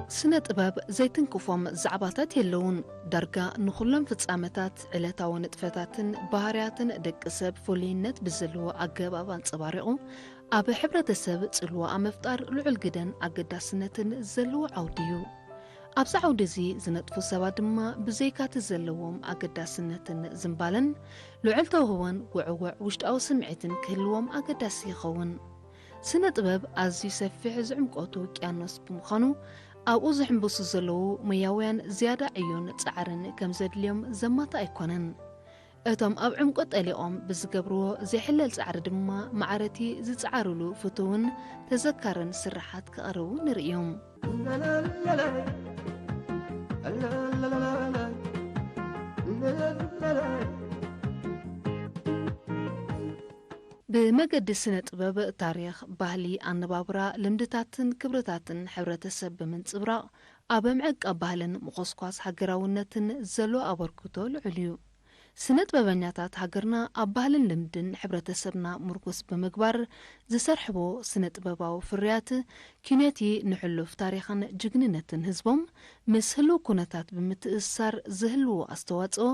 ስነ ጥበብ ዘይትንክፎም ዛዕባታት የለውን። ዳርጋ ንኹሎም ፍጻመታት፣ ዕለታዊ ንጥፈታትን ባህርያትን ደቂ ሰብ ፍሉይነት ብዘለዎ ኣገባብ ኣንጸባሪቑ፣ ኣብ ሕብረተሰብ ጽልዋ ኣብ ምፍጣር ልዑል ግደን ኣገዳስነትን ዘለዎ ዓውዲ እዩ። ኣብዚ ዓውዲ እዚ ዝነጥፉ ሰባት ድማ ብዘይካቲ ዘለዎም ኣገዳስነትን ዝንባለን፣ ልዑል ተውህቦን ውዕውዕ ውሽጣዊ ስምዒትን ክህልዎም ኣገዳሲ ይኸውን። ስነ ጥበብ ኣዝዩ ሰፊሕ ዝዕምቆቱ ውቅያኖስ ብምዃኑ፣ ኣብኡ ዝሕምብሱ ዘለዉ ሞያውያን ዝያዳ ዕዮን ጻዕርን ከም ዘድልዮም ዘማትእ ኣይኮነን። እቶም ኣብ ዕምቆት ጠሊቖም ብዝገብርዎ ዘይሕለል ጻዕሪ ድማ ማዕረቲ ዝጸዓሩሉ ፍቱውን ተዘካርን ስርሓት ከቕርቡ ንርእዮም። ብመገዲ ስነ ጥበብ፣ ታሪኽ፣ ባህሊ፣ ኣነባብራ፣ ልምድታትን ክብርታትን ሕብረተሰብ ብምንጽብራቕ፣ ኣብ ምዕቃብ ባህልን ምኹስኳስ ሃገራውነትን ዘሎ ኣበርክቶ ልዑል እዩ። ስነ ጥበበኛታት ሃገርና ኣብ ባህልን ልምድን ሕብረተሰብና ምርኩስ ብምግባር ዝሰርሕዎ ስነ ጥበባዊ ፍርያት፣ ኪነቲ ንሕሉፍ ታሪኽን ጅግንነትን ህዝቦም ምስ ህሉው ኩነታት ብምትእስሳር ዝህልዎ ኣስተዋጽኦ፣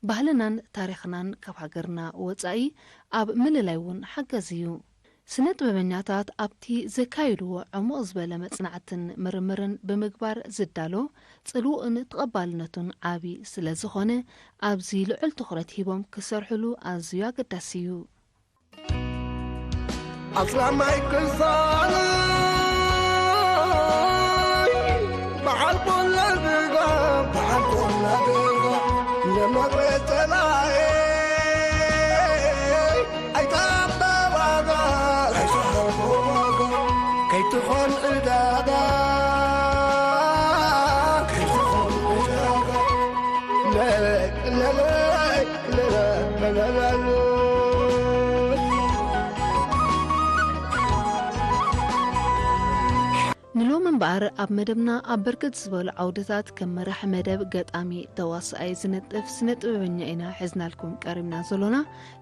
ባህልናን ታሪኽናን ካብ ሃገርና ወጻኢ ኣብ ምልላይ እውን ሓጋዚ እዩ። ስነ ጥበበኛታት ኣብቲ ዘካይድዎ ዕሙቕ ዝበለ መጽናዕትን ምርምርን ብምግባር ዝዳሎ፣ ጽልውኡን ተቐባልነቱን ዓቢ ስለ ዝኾነ፣ ኣብዚ ልዑል ትኹረት ሂቦም ክሰርሕሉ ኣዝዩ ኣገዳሲ እዩ። ኣስላማይ ቅሳነይ በዓል ቆላ ድጋ፣ በዓል ቆላ ድጋ፣ ንመቕረጸ ላየ ኣይትሃቦ ዋጋ፣ ኣይትሃቦ ዋጋ፣ ከይትኾን ዕዳጋ፣ ከይትኾን ዕዳጋ። ለለይ፣ ለለይ፣ ለለይ፣ ለለይ። ንሎሚ እምበኣር ኣብ መደብና ኣብ ብርክት ዝበሉ ዓውድታት ከም መራሒ መደብ፣ ገጣሚ፣ ተዋስኣይ፣ ዝነጥፍ ስነ ጥበበኛ ኢና ሒዝናልኩም ቀሪብና ዘሎና።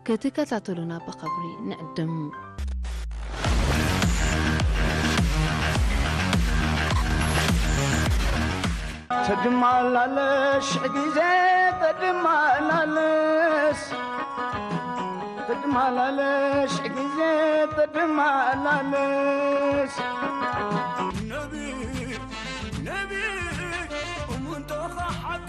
ክትከታተሉና ብኽብሪ ንዕድም። ተድማላለሽ ግዜ ተድማላለስ፣ ተድማላለሽ ግዜ ተድማላለስ። ነቢ፣ ነቢ፣ እሙን ተኻ ሓቂ።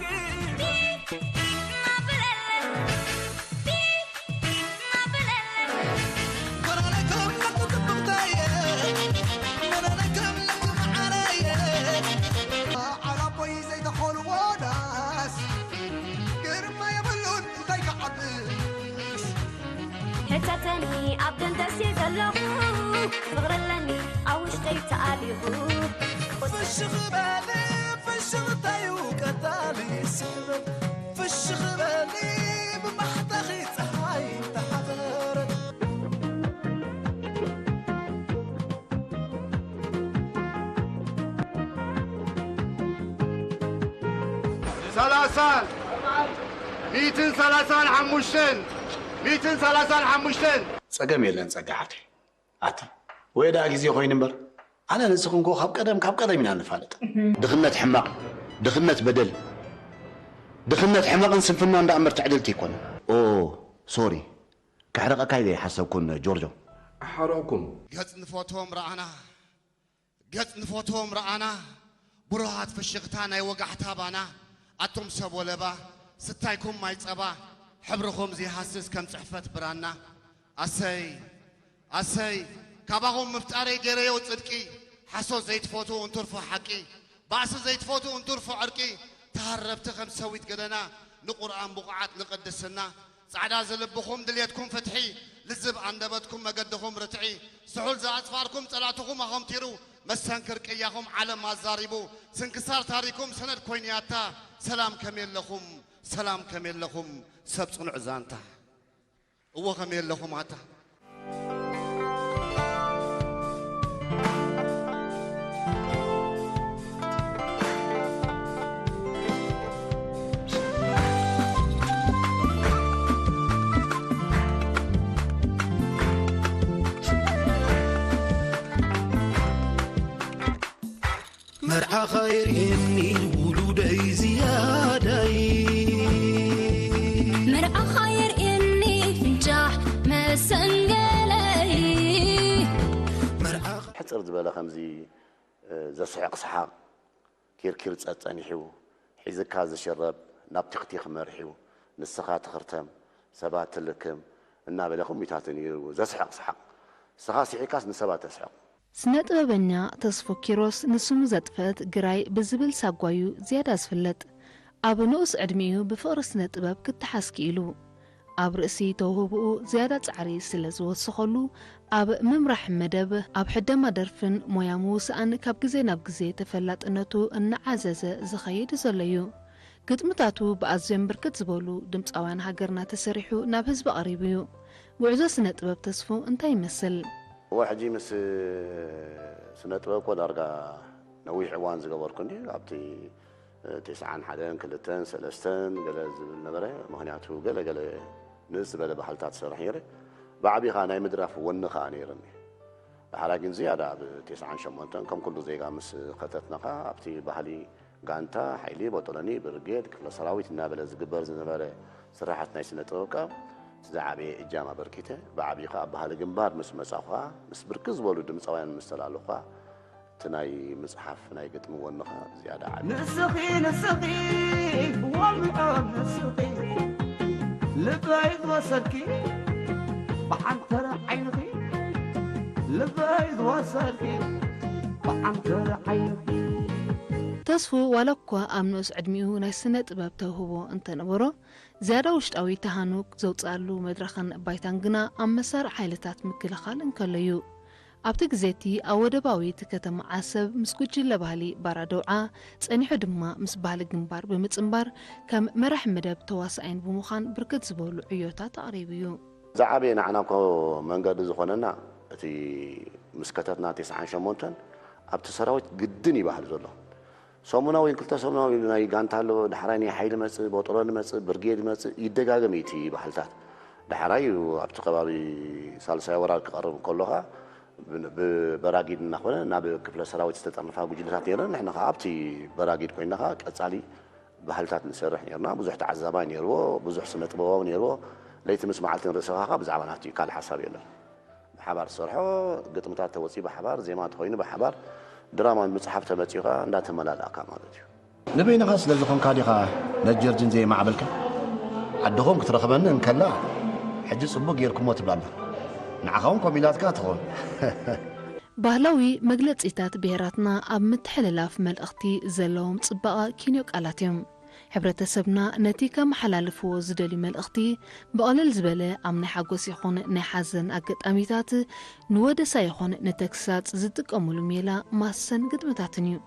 ሕተተኒ ኣብ ደንደስ እየ ዘለኹ፣ ፍቕሪ ኣለኒ ኣብ ውሽጠይ ተኣሊኹ። ፍሽኽ በሊ ፍሽኽታዩ ቀታሊ ሰበብ፣ ፍሽኽ በሊ ብማሕታኺ ፀሓይ ተሓፈረት። ሰላሳን ሚእትን ሰላሳን ሓሙሽተን፣ ሚእትን ሰላሳን ሓሙሽተን። ጸገም የለን ጸጋ ሓፍተይ። ኣታ ወይ ደኣ ግዜ ኮይኑ እምበር ኣነ ንስኽን እኮ ካብ ቀደም ካብ ቀደም ኢና ንፋለጥ። ድኽነት ሕማቕ፣ ድኽነት በደል፣ ድኽነት ሕመቕን ስንፍናን ደኣ እምበር ትዕድልቲ ኣይኮነን። ኦ ሶሪ፣ ከሕርቐካ ኣይሓሰብኩን ጆርጆ። ኣሓረቕኩም። ገጽ ንፈትዎም ረኣና፣ ገጽ ንፈትዎም ረኣና፣ ብሩሃት ፍሽኽታ ናይ ወጋሕታ ባና፣ ኣቱም ሰብ ወለባ፣ ስታይኩም ማይ ጸባ፣ ሕብርኹም ዘይሃስስ ከም ጽሕፈት ብራና። ኣሰይ ኣሰይ፣ ካባኹም ምፍጣረይ ገይረዮ ጽድቂ፣ ሓሶት ዘይትፈትዉ እንትርፎ ሓቂ፣ ባእሲ ዘይትፈትዉ እንትርፎ ዕርቂ፣ ተሃረብቲ ከም ሰዊት ገደና፣ ንቁርኣን ብቑዓት ንቕድስና፣ ጻዕዳ ዝልብኹም ድልየትኩም ፍትሒ፣ ልዝብ ኣንደበትኩም መገድኹም ርትዒ፣ ስሑል ዝኣጽፋርኩም ጸላእትኹም ኣኾምቲሩ፣ መስተንክር ቅያኹም ዓለም ኣዛሪቡ፣ ስንክሳር ታሪኩም ሰነድ ኮይኑ ያታ፣ ሰላም ከመይ ኣለኹም፣ ሰላም ከመይ ኣለኹም፣ ሰብ ጽኑዕ ዛንታ። እወ ከመይ ኣለኹም ኣታ። መርዓኻ የርእየኒ ውሉደይ ዝያዳይ። መርዓኻ የርእየኒ ፍንጫሕ መሰንገለይ። መርዓኻ ሕፅር ዝበለ ከምዚ ዘስሕቕ ሰሓቕ ኪርኪር ፀፀኒሑ ሒዝካ ዝሽረብ ናብ ቲኽቲኽ መርሒው ንስኻ ትኽርተም ሰባት ትልክም እናበለ ከምኡታት ነይሩ ዘስሕቕ ሰሓቕ። ንስኻ ስሒካስ ንሰባት ተስሕቕ። ስነ ጥበበኛ ተስፉ ኪሮስ ንስሙ ዘጥፈት ግራይ ብዝብል ሳጓዩ ዝያዳ ዝፍለጥ። ኣብ ንኡስ ዕድሚኡ ብፍቕሪ ስነ ጥበብ ክተሓዝ ክኢሉ። ኣብ ርእሲ ተውህብኡ ዝያዳ ጻዕሪ ስለ ዝወሰኸሉ ኣብ ምምራሕ መደብ ኣብ ሕደማ ደርፍን ሞያ ምውሳእን ካብ ግዜ ናብ ግዜ ተፈላጥነቱ እናዓዘዘ ዝኸይድ ዘሎ እዩ። ግጥምታቱ ብኣዝዮም ብርክት ዝበሉ ድምፃውያን ሃገርና ተሰሪሑ ናብ ህዝቢ ቀሪቡ እዩ። ጉዕዞ ስነ ጥበብ ተስፉ እንታይ ይመስል? እወ ሕጂ ምስ ስነ ጥበብ እኮ ዳርጋ ነዊሕ እዋን ዝገበርኩ እንዲ ኣብቲ ተስዓን ሓደን ክልተን ሰለስተን ገለ ዝብል ነበረ። ምክንያቱ ገለ ገለ ንእስ ዝበለ ባህልታት ዝሰርሕ ነይረ። ብዓቢኻ ናይ ምድራፍ ወኒ ከዓ ነይርኒ። ድሓራ ግን ዝያዳ ኣብ ተስዓን ሸሞንተን ከም ኩሉ ዜጋ ምስ ከተትናኻ ኣብቲ ባህሊ ጋንታ፣ ሓይሊ፣ ቦጦሎኒ፣ ብርጌድ፣ ክፍለ ሰራዊት እናበለ ዝግበር ዝነበረ ስራሓት ናይ ስነ ጥበብ ከዓ እቲ ዝዓበየ እጃም ኣበርኪተ። ብዓቢኻ ኣብ ባህሊ ግንባር ምስ መጻኹ ከዓ ምስ ብርክት ዝበሉ ድምፃውያን ምስ ተላለኹ ከዓ እቲ ናይ ምፅሓፍ ናይ ግጥሚ ወንኻ ዝያዳ ዓቢ። ንስኺ ንስኺ ወልዖ ንስኺ ልበይ ዝወሰድኪ ብዓንተረ ዓይንኺ ልበይ ዝወሰድኪ ብዓንተረ ዓይንኺ ተስፉ ዋላ እኳ ኣብ ንኡስ ዕድሚኡ ናይ ስነ ጥበብ ተውህቦ እንተነበሮ ዝያዳ ውሽጣዊ ተሃኑክ ዘውፅኣሉ መድረኽን ባይታን ግና ኣብ መሳርዕ ሓይልታት ምክልኻል እንከሎ እዩ። ኣብቲ ግዜ እቲ ኣብ ወደባዊት ከተማ ዓሰብ ምስ ጉጅለ ባህሊ ባራደውዓ ጸኒሑ ድማ ምስ ባህሊ ግንባር ብምጽንባር ከም መራሕ መደብ ተዋሳኣይን ብምዃን ብርክት ዝበሉ ዕዮታት ኣቕሪቡ እዩ። ዝዓበየ ንዓና እኮ መንገዲ ዝኾነና እቲ ምስ ከተትና ተስዓን ሸሞንተን ኣብቲ ሰራዊት ግድን ይባህል ዘሎ ሰሙናዊ ክልተ ሰሙናዊ ናይ ጋንታ ኣሎ፣ ዳሕራይ ናይ ሓይሊ መጽእ፣ ቦጥሮ ንመጽእ፣ ብርጌድ መጽእ፣ ይደጋገም እዩ እቲ ባህልታት። ዳሕራይ እዩ ኣብቲ ከባቢ ሳልሳይ ወራር ክቐርብ ከሎ ኸኣ ብበራጊድ እናኾነ ናብ ክፍለ ሰራዊት ዝተጠርነፋ ጉጅለታት ነይረን። ንሕና ኸዓ ኣብቲ በራጊድ ኮይንና ኸዓ ቀጻሊ ባህልታት ንሰርሕ ነይርና። ብዙሕ ተዓዛባይ ነይርዎ፣ ብዙሕ ስነ ጥበባዊ ነይርዎ። ለይቲ ምስ መዓልቲ ንርእስኻ ኸዓ ብዛዕባ ናቱ እዩ፣ ካልእ ሓሳብ የለን። ብሓባር ትሰርሖ ግጥምታት ተወፂኡ ብሓባር ዜማ ተኮይኑ ብሓባር ድራማ ምፅሓፍ ተመፂኡ ከዓ እንዳተመላላእካ ማለት እዩ። ንበይንኻ ስለ ዝኾንካ ዲኻ ነጀርጅን ዘየማዕበልካ? ዓድኹም ክትረኽበኒ እንከላ ሕጂ ፅቡቅ ጌርኩሞ ትብላና። ንዓኻ እውን ኮሚላትካ ትኸውን። ባህላዊ መግለጺታት ብሄራትና ኣብ ምትሕልላፍ መልእኽቲ ዘለዎም ጽባቐ ኪንዮ ቃላት እዮም። ሕብረተሰብና ነቲ ከመሓላልፍዎ ዝደልዩ መልእኽቲ ብቐለል ዝበለ ኣብ ናይ ሓጎስ ይኹን ናይ ሓዘን ኣጋጣሚታት ንወደሳ ይኹን ንተግሳጽ ዝጥቀሙሉ ሜላ ማሰን ግጥምታትን እዩ።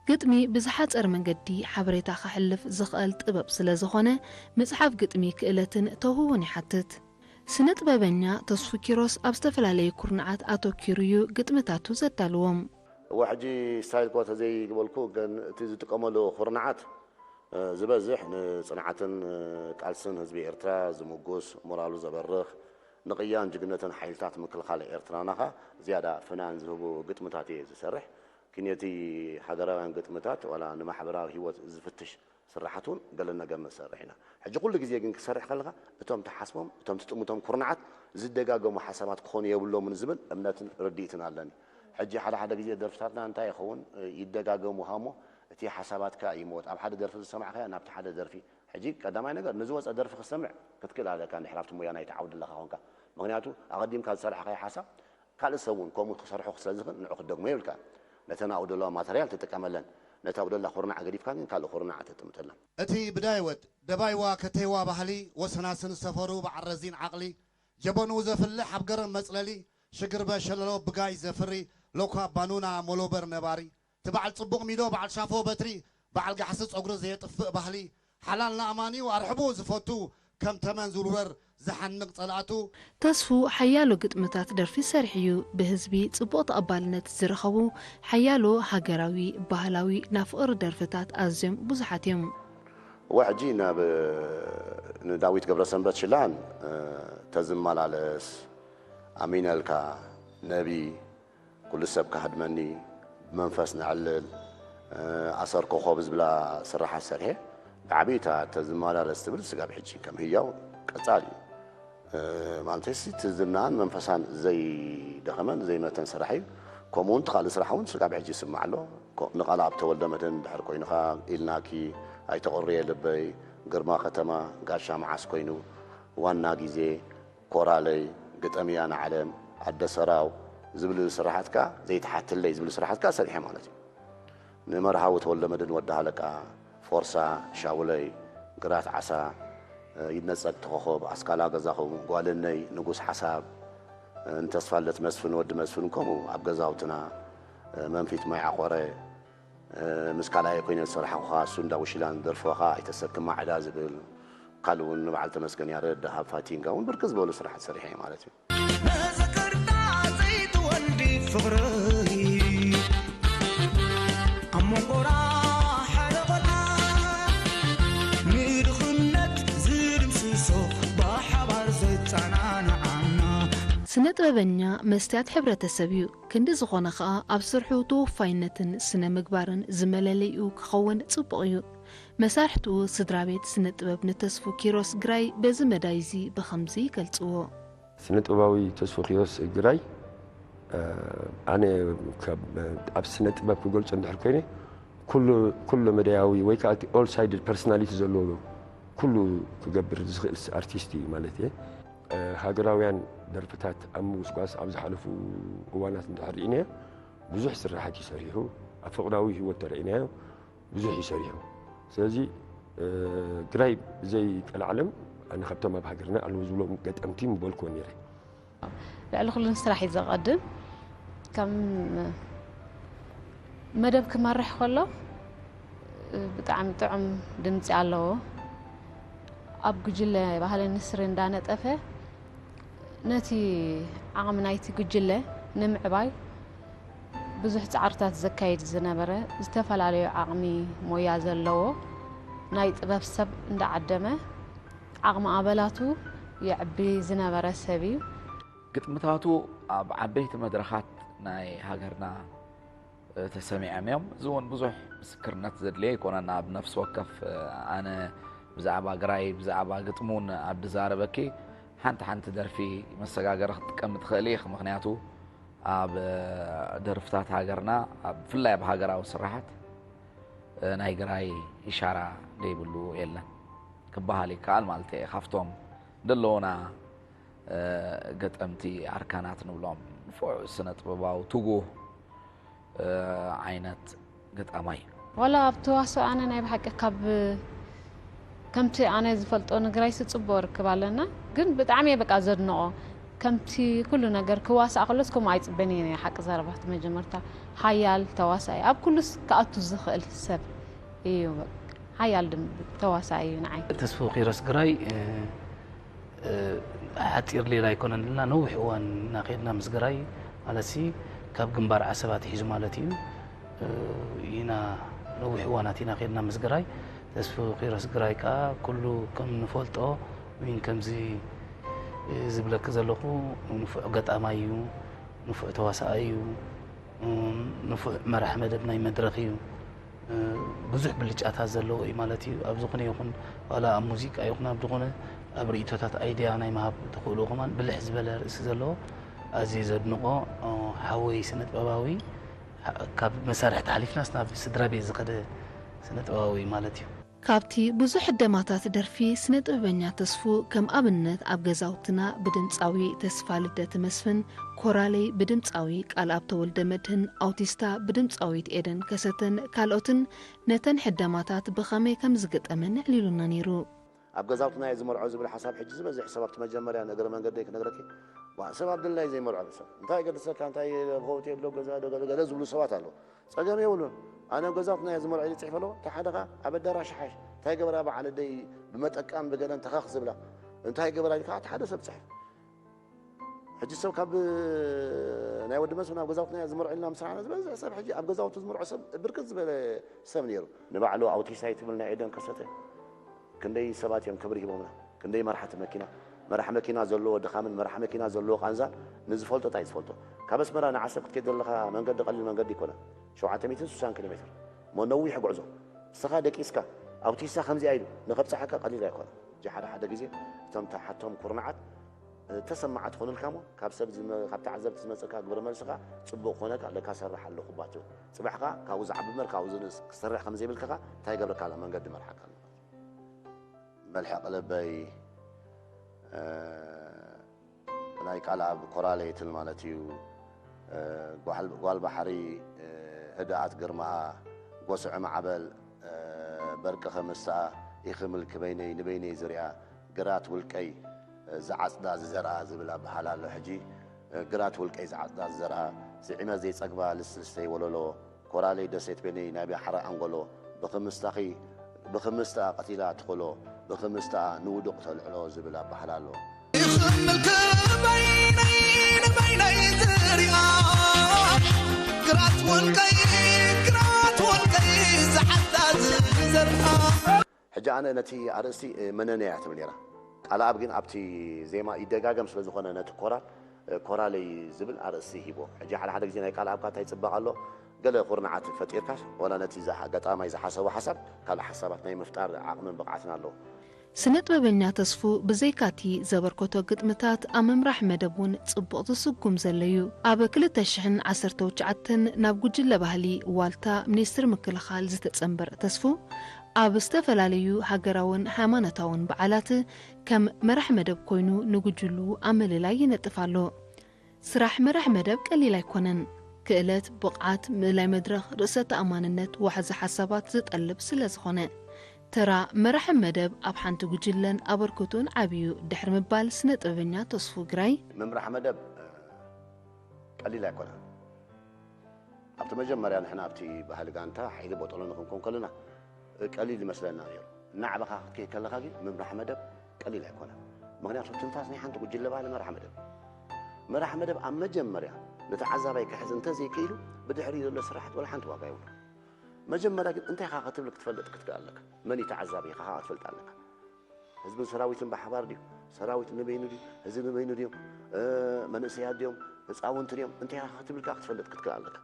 ግጥሚ ብዝሓጸረ መንገዲ ሓበሬታ ከሕልፍ ዝኽእል ጥበብ ስለ ዝኾነ ምጽሓፍ ግጥሚ ክእለትን ተውህቦን ይሓትት። ስነ ጥበበኛ ተስፉ ኪሮስ ኣብ ዝተፈላለዩ ኩርንዓት ኣተኪሩ እዩ ግጥምታቱ ዘዳልዎም። እወ ሕጂ ስታይል ኮ ተዘይግበልኩ ግን እቲ ዝጥቀመሉ ኩርንዓት ዝበዝሕ ንፅንዓትን ቃልስን ህዝቢ ኤርትራ ዝምጉስ ሞራሉ ዘበርኽ ንቕያን ጅግነትን ሓይልታት ምክልኻል ኤርትራና ኸኣ ዝያዳ ፍናን ዝህቡ ግጥምታት እየ ዝሰርሕ። ክንየቲ ሃገራውያን ግጥምታት ዋላ ንማሕበራዊ ህይወት ዝፍትሽ ስራሓት እውን ገለ ነገር ንሰርሕ ኢና። ሕጂ ኩሉ ግዜ ግን ክሰርሕ ከለኻ እቶም ትሓስቦም እቶም ትጥምቶም ኩርናዓት ዝደጋገሙ ሓሳባት ክኾኑ የብሎምን ዝብል እምነትን ርድኢትን ኣለኒ። ሕጂ ሓደ ሓደ ግዜ ደርፍታትና እንታይ ይኸውን ይደጋገሙ ሃሞ እቲ ሓሳባትካ ይመወት ኣብ ሓደ ደርፊ ዝሰማዕካዮ ናብቲ ሓደ ደርፊ ሕጂ ቀዳማይ ነገር ንዝወፀ ደርፊ ክትሰምዕ ክትክእል ኣለካ እንድሕር ኣብቲ ሙያ ናይቲ ዓውዲ ኣለካ ኮንካ ምክንያቱ ኣቐዲምካ ዝሰራሕካዮ ሓሳብ ካልእ ሰብ እውን ከምኡ ክሰርሖ ስለ ዝኽእል ንዑ ክትደግሞ የብልካን። ነተን ኣብኡ ዘለዋ ማተርያል ትጥቀመለን። ነታ ኣብኡ ዘላ ኩርናዕ ገዲፍካ ግን ካልእ ኩርናዕ ተጥምተላ። እቲ ብዳይ ወድ ደባይዋ ከተይዋ ባህሊ ወሰናስን ሰፈሩ በዓል ረዚን ዓቕሊ ጀበንኡ ዘፍልሕ ኣብ ገረብ መጽለሊ ሽግርበ ሸለሎ ብጋይ ዘፍሪ ሎኳ ባኑና ሞሎበር ነባሪ እቲ በዓል ጽቡቕ ሚዶ በዓል ሻፎ በትሪ በዓል ጋሕሲ ጸጉሪ ዘየጥፍእ ባህሊ ሓላል ንኣማንዩ ኣርሕቡ ዝፈቱ ከም ተመን ዝውርወር ዝሓንቕ ጸላእቱ። ተስፉ ሓያሎ ግጥምታት ደርፊ ሰሪሑ እዩ። ብህዝቢ ጽቡቕ ተቐባልነት ዝረኸቡ ሓያሎ ሃገራዊ፣ ባህላዊ፣ ናይ ፍቕሪ ደርፍታት ኣዝዮም ብዙሓት እዮም። እወ ሕጂ ናብ ንዳዊት ገብረሰንበት ሽላን ተዝመላለስ ኣሚነልካ ነቢ ኩሉ ሰብ ክሃድመኒ ብመንፈስ ነዕልል ኣሰር ኮኾብ ዝብላ ስራሓት ሰሪሐ ብዓብዪ እታ ተዝመላለስ ትብል ስጋብ ሕጂ ከም ህያው ቀጻሊ እዩ። ማለተይሲ እቲ ዝናን መንፈሳን ዘይደኸመን ዘይመተን ስራሕ እዩ። ከምኡ እውን እቲ ካልእ ስራሕ እውን ስጋብ ሕጂ ይስማዕ ኣሎ። ኮ- ንቃልኣብ ተወልደ መድህን ድሕር ኮይኑኻ ኢልናኪ፣ ኣይተቑርየ ልበይ፣ ግርማ ከተማ፣ ጋሻ መዓስ ኮይኑ፣ ዋና ግዜ፣ ኮራለይ፣ ግጠምያ ንዓለም፣ ኣደ ሰራው ዝብል ስራሓትካ፣ ዘይትሓትለይ ዝብል ስራሓትካ ሰሪሐ ማለት እዩ። ንመርሃዊ ተወልደ መድህን ወዲ ሃለቃ፣ ፎርሳ፣ ሻውለይ፣ ግራት ዓሳ፣ ይድነጸግ ተኾኾብ፣ ኣስካላ ገዛኹም፣ ጓልነይ፣ ንጉስ ሓሳብ፣ ንተስፋለት መስፍን፣ ወዲ መስፍን፣ ከምኡ ኣብ ገዛውትና፣ መንፊት ማይ ዓቆረ፣ ምስ ካልኣየ ኮይነ ዝሰራሕኹኻ፣ እሱ እንዳ ውሽላን ደርፎኻ ኣይተሰክማ ዕዳ ዝብል፣ ካልእ እውን ንበዓል ተመስገን ያረድ፣ ደሃብ ፋቲንጋ እውን ብርክት ዝበሉ ስራሓት ሰሪሐ እየ ማለት እዩ። መዘከርታ ዘይትወልዲ ፍቕረይ ኣብ መንጎና ሓደ ቆልዓ ንድኽነት ዝድምስሶ ብሓባር ዘጸናንዓና። ስነ ጥበበኛ መስትያት ሕብረተሰብ እዩ። ክንዲ ዝኾነ ኸኣ ኣብ ስርሑ ተወፋይነትን ስነ ምግባርን ዝመለለይኡ ክኸውን ጽቡቕ እዩ። መሳርሕትኡ ስድራ ቤት ስነ ጥበብ ንተስፉ ኪሮስ ግራይ በዚ መዳይ እዚ ብኸምዚ ይገልጽዎ። ስነ ጥበባዊ ተስፉ ኪሮስ ግራይ ኣነ ኣብ ስነ ጥበብ ክገልጾ እንድሕር ኮይነ ኩሉ መዳያዊ ወይ ከዓ all sided personality ዘለዎ ኩሉ ክገብር ዝኽእል ኣርቲስት እዩ ማለት እየ። ሃገራውያን ደርፍታት ኣብ ምጉስጓስ ኣብ ዝሓለፉ እዋናት እንድሕር ርኢናዮ ብዙሕ ስራሓት እዩ ሰሪሑ። ኣብ ፍቕራዊ ህይወት ተረኢናዮ ብዙሕ እዩ ሰሪሑ። ስለዚ ግራይ ብዘይ ቀልዓለም ኣነ ካብቶም ኣብ ሃገርና ኣለዉ ዝብሎም ገጠምቲ ምበልክዎ ነይረ። ልዕሊ ኩሉ ንስራሕ እዩ ዘቐድም። ከም መደብ ክመርሕ ከሎ ብጣዕሚ ጥዑም ድምፂ ኣለዎ። ኣብ ጉጅለ ባህልን ንስሪ እንዳነጠፈ ነቲ ዓቕሚ ናይቲ ጉጅለ ንምዕባይ ብዙሕ ፃዕርታት ዘካይድ ዝነበረ፣ ዝተፈላለዩ ዓቕሚ ሞያ ዘለዎ ናይ ጥበብ ሰብ እንዳዓደመ ዓቕሚ ኣባላቱ የዕቢ ዝነበረ ሰብ እዩ። ግጥምታቱ ኣብ ዓበይቲ መድረኻት ናይ ሃገርና ተሰሚዖም እዮም። እዚ እውን ብዙሕ ምስክርነት ዘድልዮ ኣይኮነን። ኣብ ነፍሲ ወከፍ ኣነ ብዛዕባ ግራይ ብዛዕባ ግጥሙን ኣብ ድዛረበኪ ሓንቲ ሓንቲ ደርፊ መሰጋገሪ ክትጥቀሚ ትኽእሊ ኢኺ። ምኽንያቱ ኣብ ደርፍታት ሃገርና ብፍላይ ኣብ ሃገራዊ ስራሓት ናይ ግራይ ኢሻራ ዘይብሉ የለን ክበሃል ይከኣል ማለት እየ። ካብቶም ደለዉና ገጠምቲ ኣርካናት ንብሎም ንፉዕ ስነ ጥበባዊ ትጉህ ዓይነት ገጣማይ እዩ። ዋላ ኣብ ተዋስኦ ኣነ ናይ ብሓቂ ካብ ከምቲ ኣነ ዝፈልጦ ንግራይሲ ፅቡቕ ርክብ ኣለና፣ ግን ብጣዕሚ እየ በቃ ዘድንቖ። ከምቲ ኩሉ ነገር ክዋሳእ ከሎስ ከምኡ ኣይፅበን እየ ናይ ሓቂ ዘረባ እቲ መጀመርታ ሓያል ተዋሳኢ ኣብ ኩሉስ ክኣቱ ዝኽእል ሰብ እዩ በቃ ሓያል ድም ተዋሳኢ እዩ ንዓይ። ተስፉ ኪሮስ ግራይ ሓፂር ሌላ ኣይኮነን ኢልና ነዊሕ እዋን ኢና ከይድና ምስ ግራይ ማለትሲ ካብ ግንባር ዓሰብ ኣትሒዙ ማለት እዩ ኢና ነዊሕ እዋናት ኢና ከይድና ምስ ግራይ ተስፉ ኪሮስ ግራይ ከዓ ኩሉ ከም ንፈልጦ ወይን ከምዚ ዝብለኪ ዘለኹ ንፉዕ ገጣማይ እዩ ንፉዕ ተዋሳኣይ እዩ ንፉዕ መራሕ መደብ ናይ መድረኽ እዩ ብዙሕ ብልጫታት ዘለዎ እዩ ማለት እዩ ኣብ ዝኾነ ይኹን ዋላ ኣብ ሙዚቃ ይኹን ኣብ ዝኾነ ኣብ ርእይቶታት ኣይድያ ናይ ምሃብ ተኽእልኡ ከማን ብልሕ ዝበለ ርእሲ ዘለዎ ኣዝየ ዘድንቖ ሓወይ ስነ ጥበባዊ ካብ መሳርሕቲ ሓሊፍናስ ናብ ስድራ ቤት ዝኸደ ስነ ጥበባዊ እዩ ማለት እዩ። ካብቲ ብዙሕ ህደማታት ደርፊ ስነ ጥበበኛ ተስፉ ከም ኣብነት ኣብ ገዛውትና ብድምጻዊ ተስፋልደት መስፍን፣ ኮራለይ ብድምጻዊ ቃልኣብ ተወልደመድህን፣ ኣውቲስታ ብድምጻዊት ኤደን ከሰተን ካልኦትን ነተን ህደማታት ብኸመይ ከም ዝገጠመን ኣዕሊሉና ነይሩ። ኣብ ገዛውትና እየ ዝመርዖ ዝብል ሓሳብ ሕጂ ዝበዝሕ ሰብ ኣብቲ መጀመርያ ንእግረ መንገደይ ክነግረኪ፣ ዋ፣ ሰብ ኣብ ድላዩ ዘይመርዖ ሰብ እንታይ ይገድሰካ፣ እንታይ ኣብ ሆቴል ዶ ገዛ ዶ ገለ ገለ ዝብሉ ሰባት ኣለዉ። ጸገም የብሉን። ኣነ ኣብ ገዛውትና እየ ዝመርዖ ኢለ ጽሒፈ ኣለኹ። እቲ ሓደ ከኣ ኣብ ኣዳራሽ ይሓይሽ። እንታይ ገበራ በዓል ኣደይ ብመጠቃን ብገለን ተኸኽ ዝብላ። እንታይ ገበራ ኢልካ እቲ ሓደ ሰብ ጽሕፍ። ሕጂ ሰብ ካብ ናይ ወዲ መስፍን ኣብ ገዛውትና እየ ዝመርዖ ኢልና ምስ ረኣና ዝበዝሕ ሰብ ሕጂ ኣብ ገዛውቱ ዝመርዖ ሰብ ብርክት ዝበለ ሰብ ነይሩ። ንባዕሉ ኣውቲስት ኣይትብል ናይ ኤደን ከሰተ ክንደይ ሰባት እዮም ክብሪ ሂቦምና። ክንደይ መራሕቲ መኪና፣ መራሕ መኪና ዘለዎ ድኻምን መራሕ መኪና ዘለዎ ቃንዛን ንዝፈልጦ እንታይ ዝፈልጦ። ካብ ኣስመራ ንዓሰብ ክትከይድ ዘለኻ መንገዲ ቀሊል መንገዲ ኣይኮነን። ሸውዓተ ሚእትን ስሳን ኪሎ ሜትር። እሞ ነዊሕ ጉዕዞ ንስኻ ደቂስካ ኣውቲሳ ከምዚኣ ኢሉ ንኸብጽሓካ ቀሊል ኣይኮነ። እጂ ሓደ ሓደ ግዜ እቶም ተሓቶም ኩርናዓት ተሰማዓት ትኾኑልካ እሞ ካብ ሰብ ካብ ተዓዘብቲ ዝመፅእካ ግብረ መልስኻ ፅቡቕ ክኾነካ ለካ ሰርሕ ኣለኹ ባትዮ ፅባሕካ ካብኡ ዝዓቢ እምበር ካብኡ ዝንእስ ክሰርሕ ከም ዘይብልካ እንታይ ገብረካ ኣሎ መንገዲ መርሓካ ኣሎ። መልሕቕ ልበይ ናይ ቃል ኣብ ኮራለይትን ማለት እዩ። ጓል ባሕሪ ህድኣት ግርማኣ ጎስዒ ማዕበል በርቂ ኸምስኣ ኢኽምል ክበይነይ ንበይነይ ዝሪኣ ግራት ውልቀይ ዝዓጽዳ ዝዘርኣ ዝብል ኣበሃል ኣሎ። ሕጂ ግራት ውልቀይ ዝዓጽዳ ዝዘርኣ ስዒመ ዘይጸግባ ልስልስተይ ወለሎ ኮራለይ ደሴት በይነይ ናይ ባሕሪ ኣንጎሎ ብኽምስታኺ ብኽምስታ ቀቲላ ትኾሎ ብኽምስታ ንውዱቕ ተልዕሎ ዝብል ኣበሃል ኣሎ። ይኽምልክ በይነይ ንበይነይ ዝርኣ ግራት ወልቀይ ግራት ወልቀይ ዝዓዳ ዝዘርኣ ሕጂ ኣነ ነቲ ኣርእስቲ መነነያ ትብል ነራ ቃልኣብ ግን ኣብቲ ዜማ ይደጋገም ስለ ዝኾነ ነቲ ኮራል ኮራለይ ዝብል ኣርእስቲ ሂቦ። ሕጂ ሓደ ሓደ ግዜ ናይ ቃልኣብካ እንታይ ይፅበቕ ኣሎ ገለ ኩርናዓት ፈጢርካስ ዋላ ነቲ ገጣማይ ዝሓሰቦ ሓሳብ ካልእ ሓሳባት ናይ ምፍጣር ዓቕምን ብቕዓትን ኣለዎ። ስነ ጥበበኛ ተስፉ ብዘይካቲ ዘበርከቶ ግጥምታት ኣብ ምምራሕ መደብ እውን ጽቡቕ ዝስጉም ዘሎ እዩ። ኣብ ክልተ ሽሕን ዓሰርተ ትሽዓተን ናብ ጉጅለ ባህሊ ዋልታ ሚኒስትሪ ምክልኻል ዝተጸንበረ ተስፉ ኣብ ዝተፈላለዩ ሃገራውን ሃይማኖታውን በዓላት ከም መራሕ መደብ ኮይኑ ንጉጅሉ ኣብ ምልላይ ይነጥፍ ኣሎ። ስራሕ መራሕ መደብ ቀሊል ኣይኮነን። ክእለት፣ ብቕዓት፣ ምእላይ መድረኽ፣ ርእሰ ተኣማንነት፣ ዋሕዚ ሓሳባት ዝጠልብ ስለ ዝኾነ። ተራ መራሒ መደብ ኣብ ሓንቲ ጉጅለን ኣበርክቶን ዓብዩ ድሕሪ ምባል ስነ ጥበበኛ ተስፉ ግራይ። ምምራሕ መደብ ቀሊል ኣይኮነን። ኣብቲ መጀመርያ ንሕና ኣብቲ ባህሊ ጋንታ ሓይሊ ቦጠሎ ንክንኮን ከለና ቀሊል ይመስለና ነይሩ። እናዕበኻ ክትከይድ ከለኻ ግን ምምራሕ መደብ ቀሊል ኣይኮነን። ምኽንያቱ ትንፋስ ናይ ሓንቲ ጉጅለ ባህሊ መራሕ መደብ። መራሕ መደብ ኣብ መጀመርያ ንተዓዛባይ ክሕዝ እንተዘይክኢሉ ብድሕሪ ዘሎ ስራሕት ወላ ሓንቲ ዋጋ የብሉ። መጀመርያ ግን እንታይ ኢኻ ክትብል ክትፈልጥ ክትክእል ኣለካ። መን እዩ ተዓዛቢ ኢኻ ከዓ ክትፈልጥ ኣለካ። ህዝብን ሰራዊትን ብሓባር ድዩ? ሰራዊት ንበይኑ ድዩ? ህዝቢ ንበይኑ ድዮም? መንእሰያት ድዮም? ህፃውንቲ ድዮም? እንታይ ኢኻ ክትብል ከዓ ክትፈልጥ ክትክእል ኣለካ።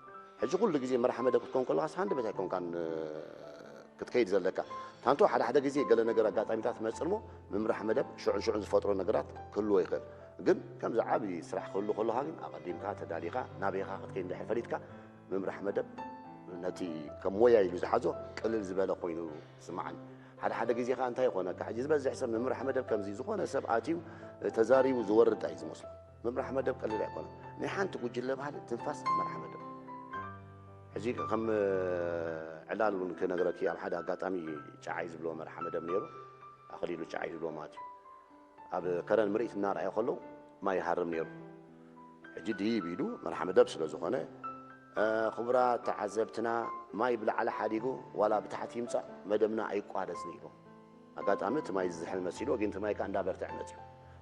ሕጂ ኩሉ ግዜ መራሕ መደብ ክትኮን ከለኻስ ሃንደበት ኣይኮንካን ክትከይድ ዘለካ። ታንቶ ሓደ ሓደ ግዜ ገለ ነገር ኣጋጣሚታት መፅእ እሞ ምምራሕ መደብ ሽዑን ሽዑን ዝፈጥሮ ነገራት ክህልዎ ይኽእል። ግን ከምዚ ዓብዪ ስራሕ ክህሉ ከለኻ ግን ኣቐዲምካ ተዳሊኻ ናበይኻ ክትከይድ እንድሕር ፈሊጥካ ምምራሕ መደብ ነቲ ከም ሞያ ኢሉ ዝሓዞ ቅልል ዝበለ ኮይኑ ይስምዓኒ። ሓደ ሓደ ግዜ ከዓ እንታይ ይኾነካ፣ ሕጂ ዝበዝሕ ሰብ ምምራሕ መደብ ከምዚ ዝኾነ ሰብ ኣትዩ ተዛሪቡ ዝወርድ እዩ ዝመስሎ። ምምራሕ መደብ ቀሊል ኣይኮነን። ናይ ሓንቲ ጉጅለ ባህሊ ትንፋስ መራሕ መደብ። ሕጂ ከም ዕላል እውን ክነግረኪ ኣብ ሓደ ኣጋጣሚ ጨዓይ ዝብሎ መርሓ መደብ ነይሩ። ኣኽሊሉ ጨዓይ ዝብሎ ማለት እዩ። ኣብ ከረን ምርኢት እናረኣየ ከሎ ማይ ይሃርም ነይሩ። ሕጂ ድይብ ኢሉ መርሓ መደብ ስለ ዝኾነ ክቡራት ተዓዘብትና ማይ ብላዕሊ ሓዲጉ ዋላ ብታሕቲ ይምፃእ መደብና ኣይቋረፅን ኢሉ። ኣጋጣሚ እቲ ማይ ዝዝሕል መሲልዎ ግን እቲ ማይ ከዓ እንዳበርትዐ መፅዩ።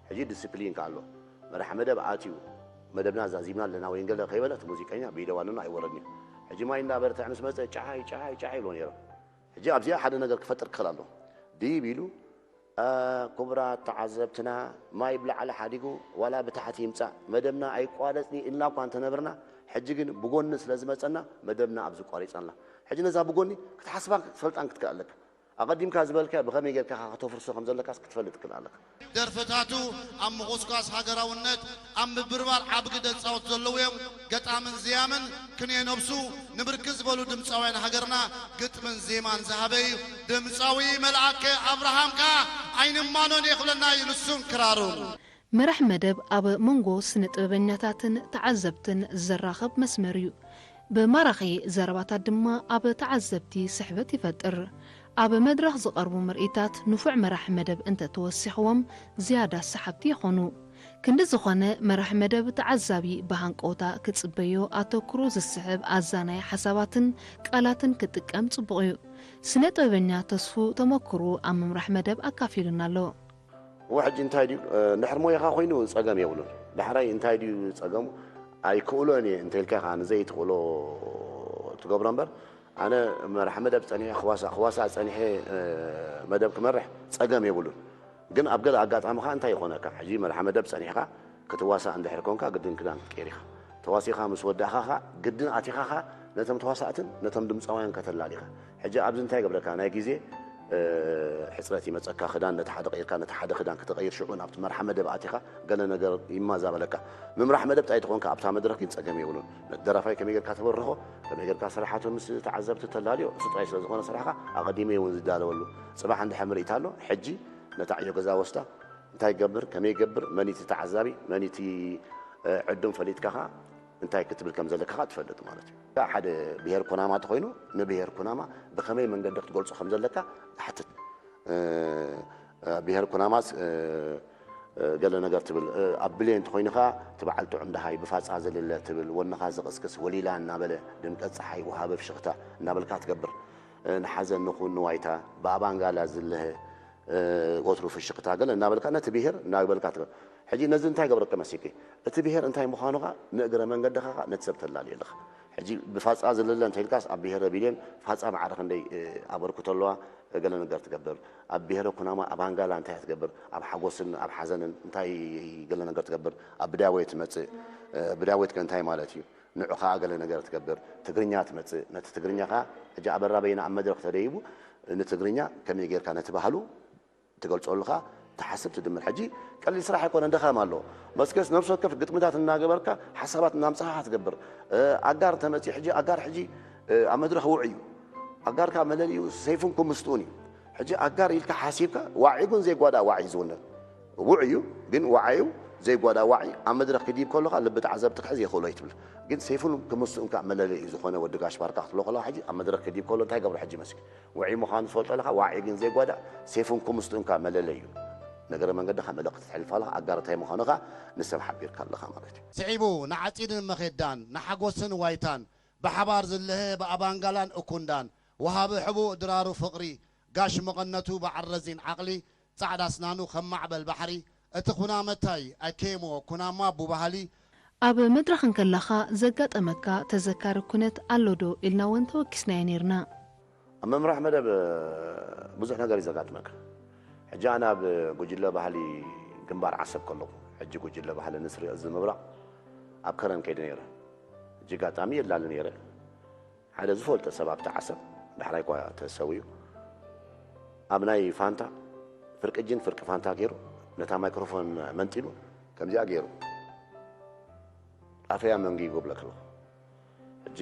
ሕጂ ዲስፕሊን ከዓ ኣሎ። መራሒ መደብ ኣትዩ መደብና ዛዚምና ኣለና ወይ ገለ ከይበለ እቲ ሙዚቀኛ ብኢደ ዋንኖ ኣይወረድን እዩ። ሕጂ ማይ እንዳበርትዐ ምስ መፀ ጨሓይ ጨሓይ ጨሓይ ይብሎ ነይሮም። ሕጂ ኣብዚኣ ሓደ ነገር ክፈጥር ክኽእል ኣሎ። ድይብ ኢሉ ክቡራት ተዓዘብትና ማይ ብላዕሊ ሓዲጉ ዋላ ብታሕቲ ይምፃእ መደብና ኣይቋረፅን ኢልና እኳ እንተነበርና ሕጂ ግን ብጎኒ ስለ ዝመፀና መደብና ኣብዚ ቋሪፃ ኣላ። ሕጂ ነዛ ብጎኒ ክትሓስባን ክትፈልጣን ክትክእል ኣለካ። ኣቐዲምካ ዝበልካዮ ብኸመይ ጌርካ ኢኻ ከተፍርሶ ከም ዘለካስ ክትፈልጥ ትኽእል ኣለካ። ደርፍታቱ ኣብ ምኹስኳስ ሃገራውነት ኣብ ምብርባር ዓቢ ግደ ዝጻወቱ ዘለዉ እዮም። ገጣምን ዘያምን ክንየ ነብሱ ንብርክት ዝበሉ ድምጻውያን ሃገርና ግጥምን ዜማን ዝሃበ እዩ። ድምጻዊ መልኣከ ኣብርሃም ከኣ ኣይንማኖን እየ ክብለና እዩ ንሱን ክራሩን። መራሕ መደብ ኣብ መንጎ ስነ ጥበበኛታትን ተዓዘብትን ዘራኽብ መስመር እዩ። ብማራኺ ዘረባታት ድማ ኣብ ተዓዘብቲ ስሕበት ይፈጥር። ኣብ መድረኽ ዝቐርቡ ምርኢታት ንፉዕ መራሒ መደብ እንተተወሲኽዎም ዝያዳ ሰሓብቲ ይኾኑ። ክንዲ ዝኾነ መራሒ መደብ ተዓዛቢ ብሃንቀውታ ክጽበዮ ኣተኩሮ ዝስሕብ ኣዛናይ ሓሳባትን ቃላትን ክጥቀም ጽቡቕ እዩ። ስነ ጥበበኛ ተስፉ ተመኩርኡ ኣብ ምምራሕ መደብ ኣካፊሉና ኣሎ። እወ ሕጂ እንታይ ድዩ እንድሕር ሞያኻ ኮይኑ ጸገም የብሉን። ዳሕራይ እንታይ ድዩ ጸገሙ ኣይክእሎን እየ እንተኢልካ ኢኻ ንዘይትኽእሎ ትገብሮ እምበር ኣነ መራሒ መደብ ጸኒሐ ክዋሳእ ክዋሳእ ጸኒሐ መደብ ክመርሕ ጸገም የብሉን። ግን ኣብ ገለ ኣጋጣሚ ኸኣ እንታይ ይኾነካ ሕጂ መራሒ መደብ ጸኒሕካ ክትዋሳእ እንድሕር ኮንካ ግድን ክዳን ክትቀይር ኢኻ። ተዋሲኻ ምስ ወዳእኻ ኸኣ ግድን ኣቲኻ ኸኣ ነቶም ተዋሳእትን ነቶም ድምፃውያን ከተላሊኻ። ሕጂ ኣብዚ እንታይ ገብረካ፣ ናይ ግዜ ሕፅረት ይመፀካ። ክዳን ነቲ ሓደ ቀይርካ ነቲ ሓደ ክዳን ክትቐይር፣ ሽዑ ናብቲ መርሓ መደብ ኣቲኻ ገለ ነገር ይማዛበለካ። ምምራሕ መደብ ጣይ ተኾንካ ኣብታ መድረክ ግን ፀገም የብሉን። ነቲ ደራፋይ ከመይ ጌርካ ተበርኾ፣ ከመይ ጌርካ ስራሓቱ ምስ ተዓዘብቲ ተላልዮ፣ እሱ ጥራይ ስለ ዝኾነ ስራሕካ ኣቐዲመ እውን ዝዳለወሉ። ፅባሕ እንድሕር ምርኢት ኣሎ፣ ሕጂ ነታ ዕዮ ገዛ ወስዳ እንታይ ይገብር፣ ከመይ ይገብር፣ መን እቲ ተዓዛቢ፣ መን እቲ ዕዱም ፈሊጥካ ኸዓ እንታይ ክትብል ከም ዘለካ ኸዓ ትፈልጥ ማለት እዩ። ሓደ ብሄር ኩናማ ተኾይኑ ንብሄር ኩናማ ብኸመይ መንገዲ ክትገልጾ ከም ዘለካ ይሓትት። ብሄር ኩናማስ ገለ ነገር ትብል፣ ኣብ ብሌን ተኾይኑ ኸዓ እቲ በዓል ጥዑም ደሃይ ብፋፃ ዝልለ ትብል፣ ወንኻ ዝቕስቅስ ወሊላ እናበለ ድምቀት ፀሓይ ወሃበ ፍሽኽታ እናበልካ ትገብር። ንሓዘን ንኹን ንዋይታ ብኣባንጋላ ዝለሀ ወትሩ ፍሽኽታ ገለ እናበልካ ነቲ ብሄር እናበልካ ትብል። ሕጂ ነዚ እንታይ ገብረካ መሲልኪ? እቲ ብሄር እንታይ ምዃኑ ኸዓ ንእግረ መንገድኻ ኸዓ ነቲ ሰብ ተላልዮ ኣለኻ። ሕጂ ብፋፃ ዝልለ እንተኢልካስ ኣብ ብሄረ ቢልዮን ፋፃ ማዕረ ክንደይ ኣበርክቶ ኣለዋ፣ ገለ ነገር ትገብር። ኣብ ብሄረ ኩናማ ኣብ ኣንጋላ እንታይ ትገብር? ኣብ ሓጎስን ኣብ ሓዘንን እንታይ ገለ ነገር ትገብር? ኣብ ብዳወይ ትመፅእ። ብዳወይት ከ እንታይ ማለት እዩ? ንዑ ኸዓ ገለ ነገር ትገብር። ትግርኛ ትመፅእ። ነቲ ትግርኛ ኸዓ ሕጂ ኣበራ በይነ ኣብ መድረኽ ተደይቡ ንትግርኛ ከመይ ጌርካ ነቲ ባህሉ ትገልጸሉ ኸዓ ትሓስብ ትድምር። ሕጂ ቀሊል ስራሕ ኣይኮነን፣ ድኻም ኣለዎ። መስከስ ነብሲ ወከፍ ግጥምታት እናገበርካ ሓሳባት እናምጻኻ ትገብር። ኣጋር ተመጺኡ ሕጂ ኣጋር ሕጂ ኣብ መድረኽ ውዑይ እዩ። ኣጋር ከዓ መለልዩ ሰይፉን ክምስጥኡን እዩ። ሕጂ ኣጋር ኢልካ ሓሲብካ ዋዒ ግን ዘይጓዳእ ዋዒ እዩ ዝውነን። ውዑይ እዩ ግን ዋዓዩ ዘይጓዳእ ዋዒ ኣብ መድረኽ ክዲብ ከሎ ከዓ ልቢ ተዓዘብቲ ክሕዝ የኽእሎ እዩ ትብል። ግን ሰይፉን ክምስጥኡን ከዓ መለለዩ ዝኾነ ወዲ ጋሽ ባርካ ክትብሎ ከለኻ ሕጂ ኣብ መድረኽ ክዲብ ከሎ እንታይ ገብሮ ሕጂ መስኪ ውዒ ምዃኑ ትፈልጦ ኣለኻ። ዋዒ ግን ዘይጓዳእ ሰይፉን ክምስጥኡን ከዓ መለለዩ እዩ። ነገረ መንገድኻ መልእኽቲ ተሕልፍ ኣለኻ። ኣጋር እንታይ ምዃኑ ከዓ ንሰብ ሓቢርካ ኣለኻ ማለት እዩ። ስዒቡ ንዓጺድን መኼዳን ንሓጎስን ዋይታን ብሓባር ዝለሀ ብኣባንጋላን እኩንዳን ወሃቢ ሕቡእ ድራሩ ፍቕሪ ጋሽ መቐነቱ በዓል ረዚን ዓቕሊ ጻዕዳ ኣስናኑ ከም ማዕበል ባሕሪ እቲ ኩናመታይ ኣኬሞ ኩናማ ኣቡ ባህሊ ኣብ መድረኽ እንከለኻ ዘጋጠመካ ተዘካሪ ኩነት ኣሎ ዶ ኢልና እውን ተወኪስናዮ ነይርና። ኣብ ምምራሕ መደብ ብዙሕ ነገር እዩ ዘጋጥመካ። ሕጂ ኣነ ኣብ ጉጅለ ባህሊ ግንባር ዓሰብ ከለኹ፣ ሕጂ ጉጅለ ባህሊ ንስሪ እዚ ምብራቕ ኣብ ከረን ከይደ ነይረ። ሕጂ ኣጋጣሚ የላሊ ነይረ። ሓደ ዝፈልጦ ሰብ ኣብቲ ዓሰብ ዳሕራይ እኳ ተሰዊኡ፣ ኣብ ናይ ፋንታ ፍርቂ ጅን ፍርቂ ፋንታ ገይሩ ነታ ማይክሮፎን መንጢሉ ከምዚኣ ገይሩ ኣፈያ መንጊጉ እብለካ ኣለኹ። ሕጂ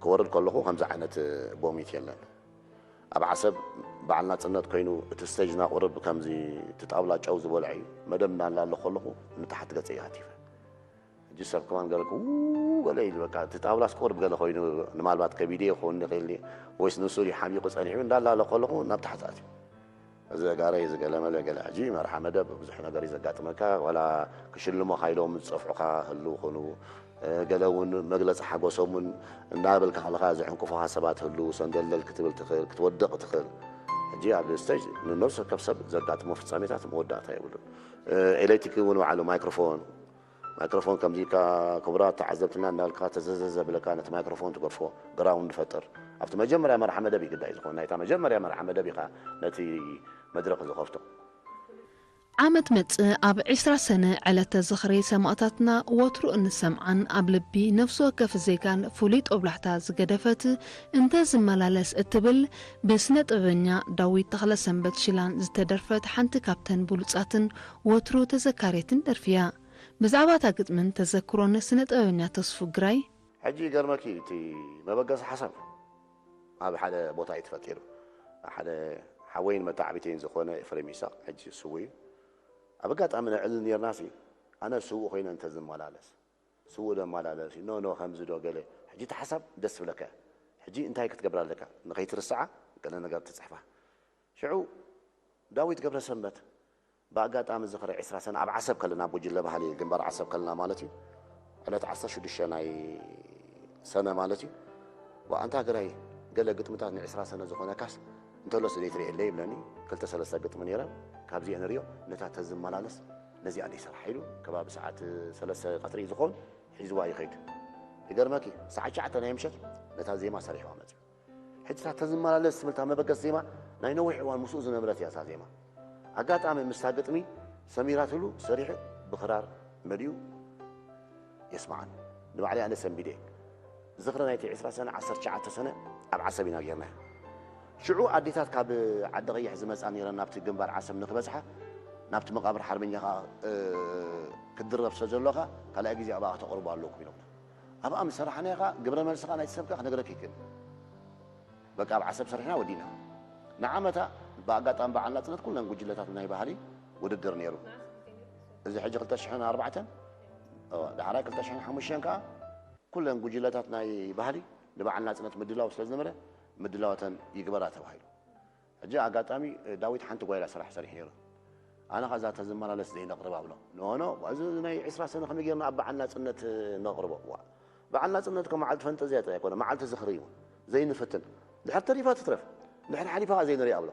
ክወርድ ከለኹ ከምዚ ዓይነት ቦሚት የለን። ኣብ ዓሰብ በዓል ናጽነት ኮይኑ እቲ ስቴጅና ቁርብ ከምዚ እቲ ጣውላ ጨው ዝበልዐ እዩ። መደብ እናላለ ከለኹ ንታሕቲ ገጸ እዩ ሃቲፈ። ሕጂ ሰብ ከማን ገለ ክው ገለ ኢሉ በቃ እቲ ጣውላስ ቁርብ ገለ ኮይኑ ንማልባት ከቢደ ይኸውን ይኽእል ወይስ ንሱ ድዩ ሓሚቑ ጸኒሑ እንዳላለ ከለኹ ናብ ታሕቲ ኣትዩ። እዚ ጋረይ እዚ ገለመለ ገለ ሕጂ መርሓ መደብ ብዙሕ ነገር እዩ ዘጋጥመካ። ዋላ ክሽልሞኻ ኢሎም ዝጸፍዑኻ ህልው ኾኑ፣ እ፣ ገለ እውን መግለጺ ሓጎሶም እውን እንዳበልካ ከለኻ ዝዕንቅፉኻ ሰባት ህልው፣ ሰንደልደል ክትብል ትኽእል፣ ክትወድቕ ትኽእል። ሕጂ ኣብ ስቴጅ ንነፍሲ ወከፍ ሰብ ዘጋጥሞ ፍጻሜታት መወዳእታ የብሉን። እ፣ ኤሌክትሪክ እውን ባዕሉ ማይክሮፎን፣ ማይክሮፎን ከምዚ ኢልካ ክቡራት ተዓዘብትና እንዳልካ ተዘዘዘ ብለካ ነቲ ማይክሮፎን ትገድፎ ግራውንድ ፈጥር። ኣብቲ መጀመርያ መርሓ መደብ እዩ ግዳይ ዝኾን። ናይታ መጀመርያ መርሓ መደብ ኢኻ ነቲ መድረኽ ዝኸፍቶ። ዓመት መጽእ ኣብ ዕስራ ሰነ ዕለተ ዝኽሪ ሰማእታትና ወትሩ እንሰምዓን ኣብ ልቢ ነፍሲ ወከፍ ዜጋን ፍሉይ ጦብላሕታ ዝገደፈት እንተ ዝመላለስ እትብል ብስነ ጥበበኛ ዳዊት ተኽለሰንበት ሽላን ዝተደርፈት ሓንቲ ካብተን ብሉጻትን ወትሩ ተዘካሬትን ደርፊ እያ። ብዛዕባ እታ ግጥምን ተዘክሮን ስነ ጥበበኛ ተስፉ ግራይ። ሕጂ ይገርመኪ፣ እቲ መበገሲ ሓሳብ ኣብ ሓደ ቦታ እዩ ተፈጢሩ። ሓደ ሓወይን መተዓቢተይን ዝኾነ ኤፍሬም ይስሐቕ፣ ሕጂ ስዉእ እዩ። ኣብ ኣጋጣሚ ነዕልል ኔርናሲ፣ ኣነ ስዉእ ኮይነ እንተ ዝመላለስ፣ ስዉእ ዶ እመላለስ እዩ? ኖ፣ ኖ፣ ከምዚ ዶ ገለ። ሕጂ እቲ ሓሳብ ደስ ትብለካ እያ። ሕጂ እንታይ ክትገብር ኣለካ? ንኸይትርስዓ ገለ ነገር ትጽሕፋ። ሽዑ ዳዊት ገብረሰንበት ብኣጋጣሚ ዝኽሪ ዕስራ ሰነ ኣብ ዓሰብ ከለና፣ ኣብ ጉጅለ ባህሊ ግንባር ዓሰብ ከለና ማለት እዩ፣ ዕለት ዓሰርተ ሽዱሽተ ናይ ሰነ ማለት እዩ። ዋ፣ ኣንታ ግራይ፣ ገለ ግጥምታት ንዕስራ ሰነ ዝኾነካስ እንተሎስ ዘይትርእየለይ ይብለኒ። ክልተ ሰለስተ ግጥሚ ነይረን፣ ካብዚአን ንርእዮ ነታ ተዝመላለስ ነዚኣ ደይሰራሕ ኢሉ ከባቢ ሰዓት ሰለስተ ቀትሪ ዝኸውን ሒዝዋ ይኸይድ። ይገርመኪ፣ ሰዓት ትሽዓተ ናይ ምሸት ነታ ዜማ ሰሪሕዋ መፅዩ። ሕጂ እታ ተዝመላለስ ትብል እታ መበገሲ ዜማ ናይ ነዊሕ እዋን ምስኡ ዝነበረት እያ እዛ ዜማ። ኣጋጣሚ ምስታ ግጥሚ ሰሚራትሉ ሰሪሑ ብኽራር መሊኡ የስምዓኒ። ንባዕለይ ኣነ ሰንቢደ። ዝኽሪ ናይቲ ዕስራ ሰነ ዓሰርተ ትሽዓተ ሰነ ኣብ ዓሰብ ኢና ጌርናዮ። ሽዑ ኣዴታት ካብ ዓዲ ቐይሕ ዝመጻ ነይረን ናብቲ ግንባር ዓሰብ ንክበጽሓ ናብቲ መቓብር ሓርበኛ ኸኣ ክትድረብ ስለ ዘለኻ ካልኣይ ግዜ ኣብኣ ከተቕርቡ ኣለኩም ኢሎምና። ኣብኣ ምስ ሰራሕናዮ ኸኣ ግብረ መልሲ ኸኣ ናይቲ ሰብ ከኣ ክነግረኪ ይክእል። በቃ ኣብ ዓሰብ ሰሪሕና ወዲእና። ንዓመታ ብኣጋጣሚ በዓል ናጽነት ኩለን ጉጅለታት ናይ ባህሊ ውድድር ነይሩ። እዚ ሕጂ ክልተ ሽሕን ኣርባዕተን፣ እወ፣ ዳሕራይ ክልተ ሽሕን ሓሙሽተን ከኣ ኩለን ጉጅለታት ናይ ባህሊ ንበዓል ናጽነት ምድላው ስለ ዝነበረ ምድላዋተን ይግበራ ተባሂሉ። ሕጂ ኣጋጣሚ ዳዊት ሓንቲ ጓይላ ስራሕ ሰሪሑ ነይሩ። ኣነ ኸኣ እዛ ተዝመላለስ ዘይነቕርባ ብሎ። ኖ፣ ኖ፣ እዚ ናይ ዕስራ ሰነ ከመይ ጌርና ኣብ በዓል ናጽነት ነቕርቦ? ዋ፣ በዓል ናጽነት እኮ መዓልቲ ፈንጠዝያ ጥራይ ኣይኮነ፣ መዓልቲ ዝኽሪ እዩ። ዘይንፍትን። ድሕር ተሪፋ ትትረፍ። ድሕር ሓሊፋ ኸኣ ዘይንሪኣ ብሎ።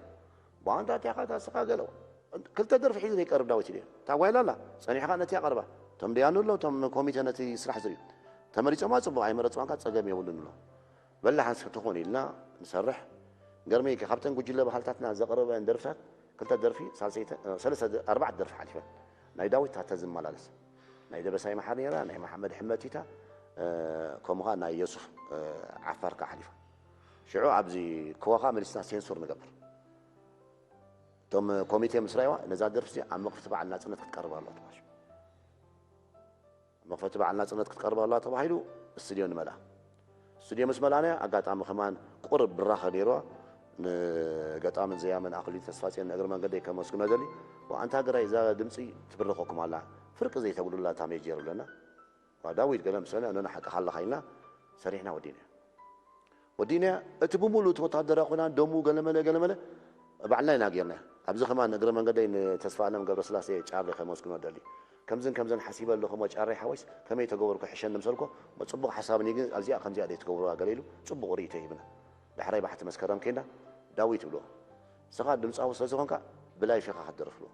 ብኣንታ እቲኣ ኸኣ እታ ስኻ ገለ ክልተ ደርፊ ሒዙ ዘይቀርብ ዳዊት እዩ። እታ ጓይላ ኣላ፣ ጸኒሕካ ነቲ ኣቕርባ። እቶም ደያኑ ኣለዉ፣ እቶም ኮሚተ ነቲ ስራሕ ዝርእዩ። ተመሪጾማ ጽቡቕ፣ ኣይመረጽዋንካ ጸገም የብሉን ኣሎ። በላሕ እንስ ትኾን ኢልና ንሰርሕ። ገርመይከ ካብተን ጉጅለ ባህልታትና ዘቕረበን ደርፍታት ክልተ ደርፊ፣ ሳልሰይተ-፣ እ፣ ሰለስተ ደ-፣ ኣርባዕተ ደርፊ ሓሊፈን። ናይ ዳዊት እታ ተዝመላለስ። ናይ ደበሳይ መሓሪ ነይራ፣ ናይ መሓመድ ሕመቲታ፣ እ፣ ከምኡ ኸኣ ናይ የሱፍ፣ እ፣ ዓፋር ከኣ ሓሊፋ። ሽዑ ኣብዚ ክወኻ መሊስና ሴንሱር ንገብር። እቶም ኮሚቴ ምስ ረኣይዋ፣ ነዛ ደርፊ እዚኣ ኣብ መኽፈቲ በዓል ናጽነት ክትቀርብ ኣለዋ ተባሂሉ። ኣብ መኽፈቲ በዓል ናጽነት ክትቀርብ ኣለዋ ተባሂሉ፣ ስቱድዮ ንመልኣ። ስቱድዮ ምስ መላእናዮ፣ ኣጋጣሚ ከማን ቁሩብ ብራኸ ነይርዋ፣ ንገጣምን ዘያምን ኣኽሊሉ ተስፋጽዮን ንእግሪ መንገደይ ከመስግኖ ደሊ። "ዋ፣ ኣንታ ግራይ፣ እዛ ድምጺ ትብርኸኩም ኣላ፣ ፍርቂ ዘይተብሉላ እታ ሜጀር" ብለና። ዋ፣ ዳዊት ገለ ምስ በለ፣ "ኖኖ፣ ሓቅኻ ኣለኻ" ኢልና ሰሪሕና ወዲእናዮ። ወዲእናዮ፣ እቲ ብምሉእ እቲ ወታደራዊ ኲናት ደሙ ገለመለ ገለመለ፣ ባዕልና ኢና ጌርናዮ። ኣብዚ ከማን እግረ መንገደይ ንተስፋ ኣለም ገብረስላሴ ጫሬ ከመስግኖ ደሊ። "ከምዝን ከምዘን ሓሲበ ኣለኹ እሞ ጫሬ ሓወይስ ከመይ ተገበርኩ ሕሸኒ" ምሰልኮ፣ "እሞ ጽቡቕ ሓሳብ እኒ ግን ኣብዚኣ ከምዚኣ ደይ ትገብርዋ?" ገለ ኢሉ ጽቡቕ ርእይቶ ሂብና። ዳሕራይ ባሕቲ መስከረም ኬንዳ ዳዊት ይብልዎ። "ንስኻ ድምጻዊ ስለ ዝኾንካ ብላይፍ ኢኻ ክትደርፍ" ኢልዎ።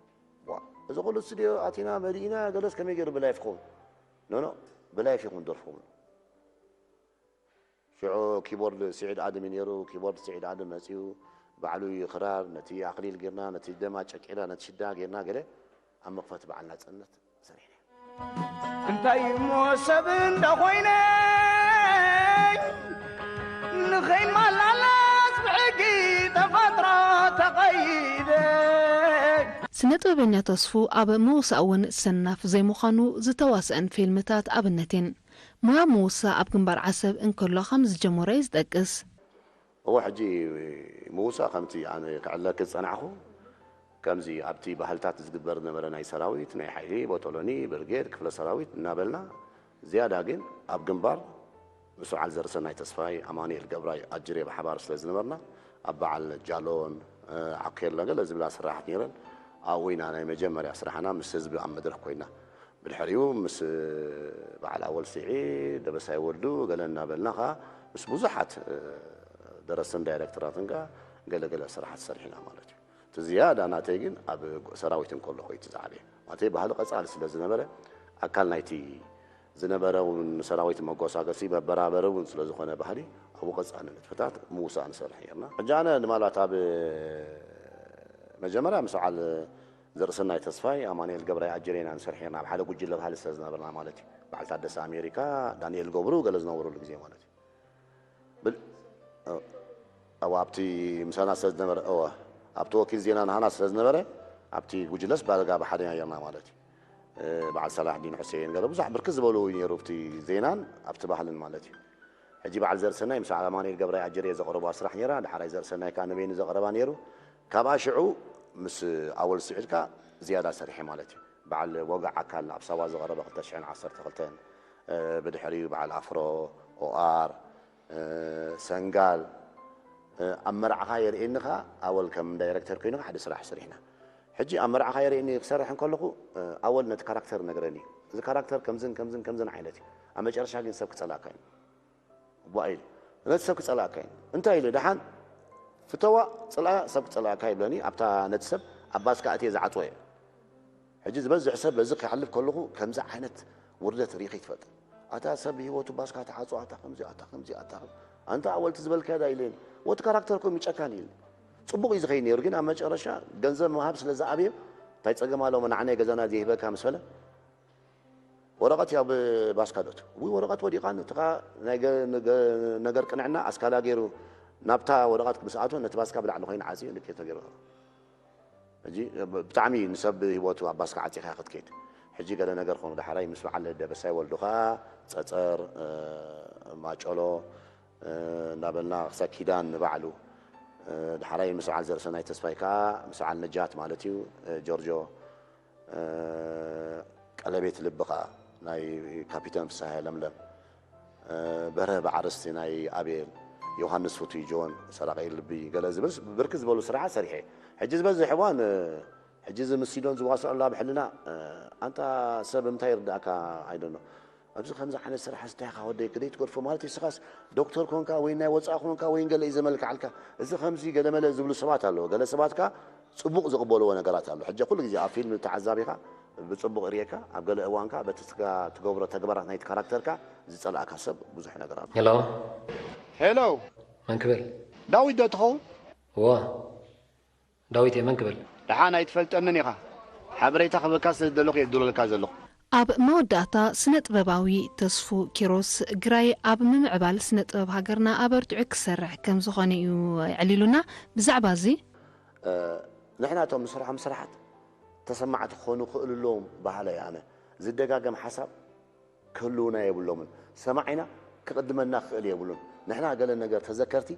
ዋ፣ እዚ ኩሉ ስቱድዮ ኣቲና መሊእና ገለስ ከመይ ገይሩ ብላይፍ ክኸውን? "ኖኖ፣ ብላይፍ ኢኹም ትደርፉ" ክብሉ። ሽዑ ኪቦርድ ስዒድ ኣድም እዩ ነይሩ። ኪቦርድ ስዒድ ኣድም መጺኡ፣ ባዕሉ እዩ ክራር፣ ነቲ ኣኽሊል ጌርና፣ ነቲ ደማ ጨቂና፣ ነቲ ሽዳ ጌርና፣ ገለ ኣብ መኽፈቲ በዓል ናጽነት ሰሪሕና። እንታይ እሞ ሰብ እንዳ ኮይነ፣ ንኸይመላለስ ብሕጊ ተፈጥሮ ተቐይደ። ስነ ጥበበኛ ተስፉ ኣብ ምውሳእ እውን ሰናፍ ዘይምዃኑ ዝተዋስአን ፊልምታት ኣብነት እየን። ሞያ ምውሳእ ኣብ ግንባር ዓሰብ እንከሎ ከም ዝጀመሮ እዩ ዝጠቅስ። እወ፣ ሕጂ ምውሳእ ከምቲ ኣነ ክዕለክ ዝጸናሕኩ፣ ከምዚ ኣብቲ ባህልታት ዝግበር ዝነበረ ናይ ሰራዊት፣ ናይ ሓይሊ፣ ቦጦሎኒ፣ ብርጌድ፣ ክፍለ ሰራዊት እናበልና፣ ዝያዳ ግን ኣብ ግንባር ምስ በዓል ዘርእሰናይ ተስፋይ፣ ኣማኑኤል ገብራይ፣ ኣጅሬ ብሓባር ስለ ዝነበርና፣ ኣብ በዓል ጃሎን፣ እ፣ ዓኬሎ ገለ ዝብላ ስራሓት ነይረን። ኣብኡ ኢና ናይ መጀመርያ ስራሕና ምስ ህዝቢ ኣብ መድረኽ ኮይና። ብድሕሪኡ ምስ በዓል ኣወል ስዒድ፣ ደበሳይ ወልዱ ገለ እናበልና ኸዓ ምስ ብዙሓት፣ እ፣ ደረስትን ዳይሬክተራትን ከኣ ገለ ገለ ስራሓት ሰሪሕና ማለት እዩ። እቲ ዝያዳ ናተይ ግን ኣብ ሰራዊት እንከለኹ እዩ እቲ ዝዓበየ። ናተይ ባህሊ ቀጻሊ ስለ ዝነበረ፣ ኣካል ናይቲ ዝነበረ እውን ሰራዊት መጓሳገሲ መበራበሪ እውን ስለ ዝኾነ ባህሊ ኣብኡ ቀጻሊ ንጥፈታት ምውሳእ ንሰርሕ ነርና። ሕጂ ኣነ ንማላት ኣብ መጀመርያ ምስ በዓል ዘርእሰናይ ተስፋይ፣ ኣማኑኤል ገብራይ ኣጀሬና ንሰርሕ ነርና፣ ኣብ ሓደ ጉጅለ ባህሊ ስለ ዝነበርና ማለት እዩ። በዓል ታደሰ ኣሜሪካ፣ ዳንኤል ገብሩ ገለ ዝነበሩሉ ግዜ ማለት እዩ። ብል-፣ እ፣ እወ፣ ኣብቲ ምሳና ስለ ዝነበረ፣ እወ፣ ኣብቲ ወኪል ዜና ናህና ስለ ዝነበረ፣ ኣብቲ ጉጅለስ ዳርጋ ብሓደ ኢና ነርና ማለት እዩ። እ፣ በዓል ሰላሕዲን ሑሴን ገለ ብዙሕ ብርክት ዝበሉ ነይሩ፣ ኣብቲ ዜናን ኣብቲ ባህልን ማለት እዩ። ሕጂ በዓል ዘርእሰናይ ምስ ኣማኑኤል ገብራይ ኣጀሬ ዘቕረባ ስራሕ ነይራ፣ ዳሕራይ ዘርእሰናይ ከኣ ንበይኑ ዘቕረባ ነይሩ። ካብኣ ሽዑ ምስ ኣወል ስዒድ ከኣ ዝያዳ ሰሪሐ ማለት እዩ። በዓል ወግዕ ኣካል ኣብ ሳዋ ዝቐረበ ክልተ ሽሕን ዓሰርተ ክልተን፣ እ፣ ብድሕሪኡ በዓል ኣፍሮ፣ ኦኣር፣ እ፣ ሰንጋል፣ እ፣ ኣብ መርዓኻ የርእየኒ ኸኣ ኣወል ከም ዳይረክተር ኮይኑ ሓደ ስራሕ ሰሪሕና። ሕጂ ኣብ መርዓኻ የርእየኒ ክሰርሕ እንከለኹ፣ እ፣ ኣወል ነቲ ካራክተር ነግረኒ። እዚ ካራክተር ከምዝን ከምዝን ከምዝን ዓይነት እዩ። ኣብ መጨረሻ ግን ሰብ ክጸልኣካ እዩ። ቧ ኢሉ፣ ነቲ ሰብ ክጸልኣካ እዩ። እንታይ ኢሉ? ደሓን ፍተዋ፣ ጽልኣ፣ ሰብ ክጸልኣካ ይብለኒ። ኣብታ ነቲ ሰብ ኣብ ባስካ ኣትየ ዝዓጽዎ እየ። ሕጂ ዝበዝሕ ሰብ በዚ ክሓልፍ ከለኹ ከምዚ ዓይነት ውርደት ሪኺ ትፈልጥ። ኣታ ሰብ ብህይወቱ ባስካ ተዓጽዎ፣ ኣታ ከምዚ፣ ኣታ ከምዚ፣ ኣታ ከም-፣ ኣንታ ኣወል እቲ ዝበልካዮ ዳ ኢለኒ። ወቲ ካራክተር ኮም ጨካን ኢልኒ። ጽቡቕ እዩ ዝኸይድ ነይሩ፣ ግን ኣብ መጨረሻ ገንዘብ ምሃብ ስለ ዝኣበዮ፣ እንታይ ጸገም ኣለዎ? ንዓና ገዛና ዘይህበካ ምስ በለ፣ ወረቐት ያው ብባስካ ዶት ወይ ወረቐት ወዲቓ ነትኻ ናይ ገ- ነገ- ነገር ቅንዕና ኣስካላ ገይሩ ናብታ ወረቐት ምስ ኣትወ ነቲ ባስካ ብላዕሊ ኮይኑ ዓፅዩ ንኬት ተገይሩ። ሕጂ ብጣዕሚ ንሰብ ህይወቱ ኣብ ባስካ ዓፂኻ ክትከይድ። ሕጂ ገለ ነገር ኾኑ ዳሕራይ ምስ በዓል ደበሳይ ወልዱ ኸዓ ጸጸር፣ ማጨሎ፣ እንዳበልና ክሳብ ኪዳን ንባዕሉ፣ ዳሕራይ ምስ በዓል ዘርእሰናይ ተስፋይ ከዓ ምስ በዓል ነጃት ማለት እዩ፣ ጆርጆ፣ ቀለቤት ልቢ ከዓ ናይ ካፒተን ፍስሃየ ለምለም፣ በርሀ በዓርስቲ ናይ ኣቤል፣ ዮሃንስ ፍቱይ ጆን፣ ሰራቒ ልቢ ገለ ዝብል ብርክት ዝበሉ ስራሓት ሰሪሐ። ሕጂ ዝበዝሕ እዋን ሕጂ እዚ ምስ ሲዶን ዝዋስዐሉ ኣብ ሕልና ኣንታ ሰብ እንታይ ይርዳእካ ኣይደኖ ኣብዚ ከምዚ ዓይነት ስራሕ እንታይ ኢኻ ወደይ ክደይ ትገድፎ ማለት እዩ። ስኻስ ዶክተር ኮንካ ወይ ናይ ወፃእ ኮንካ ወይ ገለ እዩ ዘመልክዓልካ። እዚ ከምዚ ገለመለ ዝብሉ ሰባት ኣለዎ። ገለ ሰባት ከ ፅቡቕ ዝቕበልዎ ነገራት ኣሎ። ሕጂ ኩሉ ግዜ ኣብ ፊልም ተዓዛቢኻ ብፅቡቕ ርእየካ ኣብ ገለ እዋንካ በቲ ስጋ ትገብሮ ተግባራት ናይቲ ካራክተርካ ዝፀላእካ ሰብ ብዙሕ ነገር ኣሎ። ሄሎ፣ ሄሎ፣ መን ክብል? ዳዊት ዶ ትኸውን? እዎ፣ ዳዊት እየ። መን ክብል? ደሓን ኣይትፈልጠንን ኢኻ። ሓበሬታ ክበካ ስለ ዝደለኹ እየ ዝድውለልካ ዘለኹ። ኣብ መወዳእታ ስነ ጥበባዊ ተስፉ ኪሮስ ግራይ ኣብ ምምዕባል ስነ ጥበብ ሃገርና ኣበርቲዑ ክሰርሕ ከም ዝኾነ እዩ ኣዕሊሉና። ብዛዕባ እዚ ንሕና እቶም ንሰርሖም ስራሓት ተሰማዕቲ ክኾኑ ክኽእሉ ኣለዎም በሃላይ ኣነ። ዝደጋገም ሓሳብ ክህልውና የብሎምን። ሰማዒና ክቕድመና ክኽእል የብሉን። ንሕና ገለ ነገር ተዘከርቲ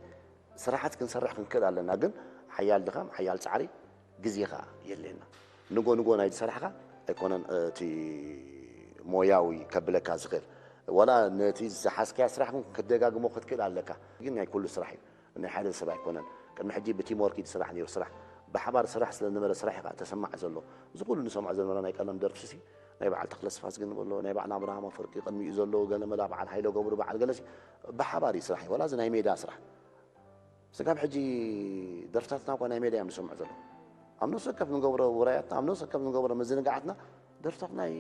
ስራሓት ክንሰርሕ ክንክእል ኣለና፣ ግን ሓያል ድኻም፣ ሓያል ጻዕሪ ግዜ ኸኣ የድልየና። ንጎ ንጎ ናይ ዝሰራሕኻ ኣይኮነን እቲ ሞያዊ ከብለካ ዝኽእል። ዋላ ነቲ ዝሓዝካያ ስራሕ እውን ክትደጋግሞ ክትክእል ኣለካ። ግን ናይ ኩሉ ስራሕ እዩ። ናይ ሓደ ሰብ ኣይኮነን። ቅድሚ ሕጂ ብቲም ወርክ እዩ ዝስራሕ ነይሩ ስራሕ። ብሓባር ስራሕ ስለ ዝነበረ ስራሕ እዩ ከዓ ተሰማዕ ዘሎ። እዚ ኩሉ ንሰምዖ ዝነበረ ናይ ቀለም ደርፊ ሲ ናይ በዓል ተኽለስፋስ ግን በሎ ናይ በዓል ኣብርሃም ኣፈወርቂ ቅድሚኡ ዘለዉ ገለ መላ በዓል ሃይለ ገብሩ በዓል ገለሲ ብሓባር እዩ ስራሕ እዩ። ዋላ እዚ ናይ ሜዳ ስራሕ ስጋብ ሕጂ ደርፍታትና እኳ ናይ ሜዳ እዮም ዝሰምዑ ዘለዉ። ኣብ ነፍሲ ወከፍ ንገብሮ ውራያትና ኣብ ነፍሲ ወከፍ ንገብሮ ምዝንጋዓትና ደርፍታት ናይ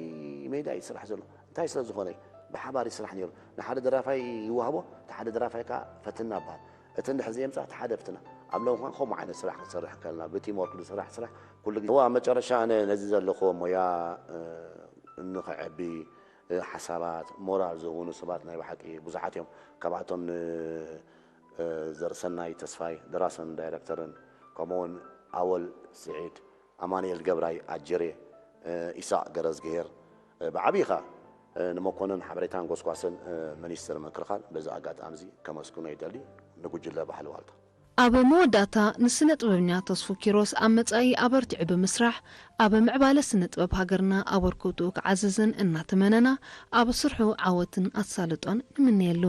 ሜዳ እዩ ስራሕ ዘሎ። እንታይ ስለ ዝኾነ እዩ? ብሓባር እዩ ስራሕ ነይሩ። ንሓደ ደራፋይ ይዋህቦ፣ እቲ ሓደ ደራፋይ ከዓ ፈትና ይበሃል። እቲ እንድሕር ዘየምፅኣ እቲ ሓደ ፍትና። ኣብ ሎም ኳን ከምኡ ዓይነት ስራሕ ክንሰርሕ ከለና ብቲም ወርክ ዝስራሕ ስራሕ ኩሉ ግዜ። እዋ ኣብ መጨረሻ ኣነ ነዚ ዘለኹዎ ሞያ ንኽዕቢ ሓሳባት ሞራል ዝህቡኒ ሰባት ናይ ብሓቂ ብዙሓት እዮም። ካብኣቶም ን ዘርእሰናይ ተስፋይ ደራስን ዳይረክተርን ከምኡውን ኣወል ስዒድ ኣማኑኤል ገብራይ ኣጀሬ፣ ኢሳቕ ገረዝግሄር፣ ብዓብይኻ ንመኮንን ሓበሬታን ጎስጓስን ሚኒስትር ምክልኻል በዚ ኣጋጣሚ እዚ ከመስግኖ ይደሊ። ንጉጅለ ባህሊ ዋልታ። ኣብ መወዳእታ ንስነ ጥበብኛ ተስፉ ኪሮስ ኣብ መጻኢ ኣበርቲዑ ብምስራሕ ኣብ ምዕባለ ስነ ጥበብ ሃገርና ኣበርክትኡ ክዓዝዝን እናተመነና ኣብ ስርሑ ዓወትን ኣሳልጦን ንምነየሉ።